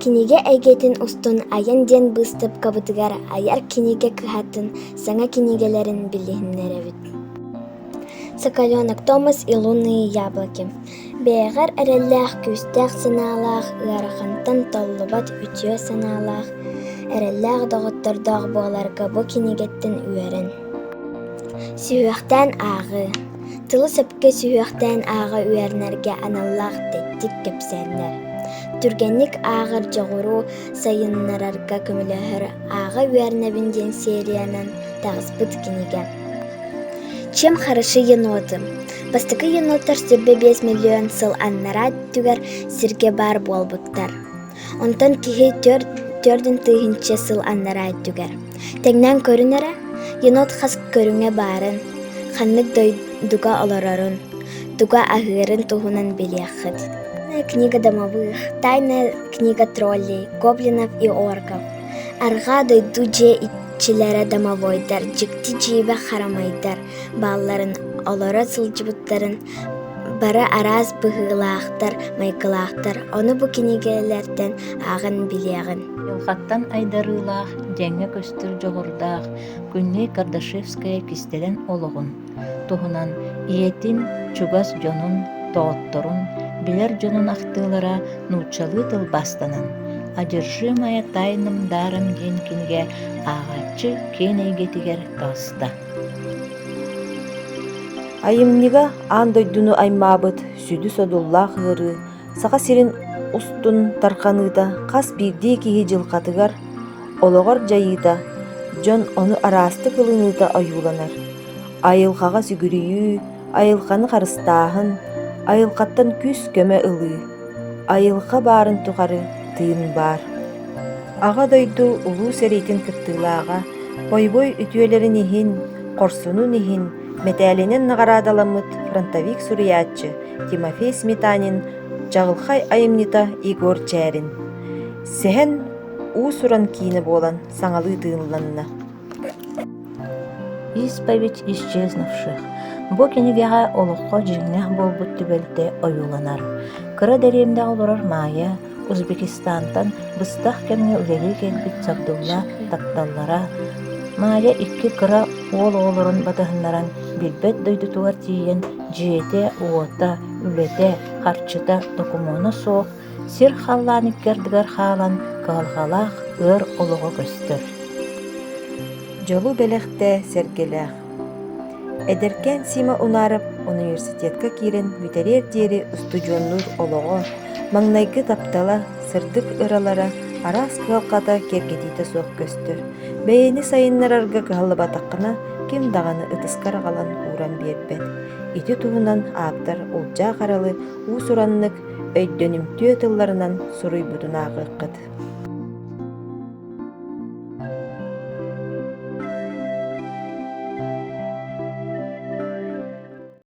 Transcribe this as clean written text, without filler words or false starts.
Кинигэ эйгэтин устун айан диэн быыстапкабытыгар айар кинигэ кыһатын саҥа кинигэлэрин билиһиннэрэбит. Соколенок Томас и лунные яблоки Бэйэҕэр эрэллээх, күүстээх санаалаах, ыарахантан толлубат үтүө санаалаах, эрэллээх доҕоттордоох буоларга бу кинигэттэн үөрэн. Сүһүөхтээн ааҕыы Тылы сөпкө сүһүөхтээн ааҕа үөрэнэргэ аналлаах тэттик кэпсээннэр. Түргэнник ааҕар дьоҕуру сайыннарарга көмөлөһөр Ааҕа үөрэнэбин диэн сериянан таҕыспыт кинигэ. Чем хороши еноты? Бастакы еноттар 25 миллион сыл аннараа өттүгэр сиргэ баар буолбуттар. Онтон киһи төрдүн тыһыынча сыл аннараа өттүгэр. Тэҥнээн көрүн эрэ, енот хас көрүҥэ баарын, ханнык дойдуга олорорун, туга аһыырын туһунан билиэххит. Книга домовых, тайная книга троллей, гоблинов и орков. Арҕаа дойду дьиэ иччилэрэ домовойдар, дьикти дьиибэ харамайдар баалларын олоро сылдьыбыттарын бары араас быһыылаахтар, майгылаахтар, ону бу кинигэлэртэн ааҕан билиэҕин. Айылҕаттан айдарыылаах, дьэҥҥэ көстөр дьоҕурдаах Күннэй Кардашевская кистэлэҥ олоҕун туһунан ийэтин, чугас дьонун, доҕотторун, билэр дьонун ахтыылара нууччалыы тылбаастанан «Одержимая тайным даром» диэн кинигэ ааҕааччы киэн эйгэтигэр таҕыста. Айымньыга аан дойдуну аймаабыт сүдү содуллаах ыарыы Саха сирин устун тарҕаныыта хас биирдии киһи дьылҕатыгар, олоҕор дьайыыта, дьон ону араастык ылыныыта ойууланар. Айылҕаҕа сүгүрүйүү, айылҕаны харыстааһын, айылҕаттан күүс-көмө ылыы. Айылҕа баарын тухары тыын баар. Аҕа дойду Улуу сэриитин кыттыылааҕа, бойобуой үтүөлэрин иһин, хорсунун иһин мэтээлинэн наҕараадаламмыт фронтовик суруйааччы Тимофей Сметанин чаҕылхай айымньыта Егор Чээрин. Сэһэн уус-уран киинэ буолан саҥалыы тыынланна. Исповедь исчезнувших. Бу кинигэҕэ олоххо дьиҥнээх буолбут түбэлтэ ойууланар. Кыра дэриэбинэҕэ олорор Маайа Узбекистантан быстах кэмҥэ үлэлии кэлбит Сабдулла тапталлара, Маайа икки кыра уол оҕолорун батыһыннаран билбэт дойдутугар тиийэн дьиэтэ-уота, үлэтэ, харчыта, докумуона суох сир-халлаан икки ардыгар хаалан кыһалҕалаах ыар олоҕо көстөр. Дьолу бэлэхтээ сэргэлээх Эдэркээн Сима Унаров университетка киирэн бүтэриэр диэри устудьуоннуур олоҕо, маҥнайгы таптала, сырдык ыралара, араас кыһалҕата киэргэтиитэ суох көстөр. Бэйэни сайыннарарга кыһаллыбатаххына, ким даҕаны ытыскар аҕалан ууран биэрбэт. Ити туһунан ааптар Улдьаа Харалы уус-ураннык, өйдөнүмтүө тылларынан суруйбутун ааҕыаххыт.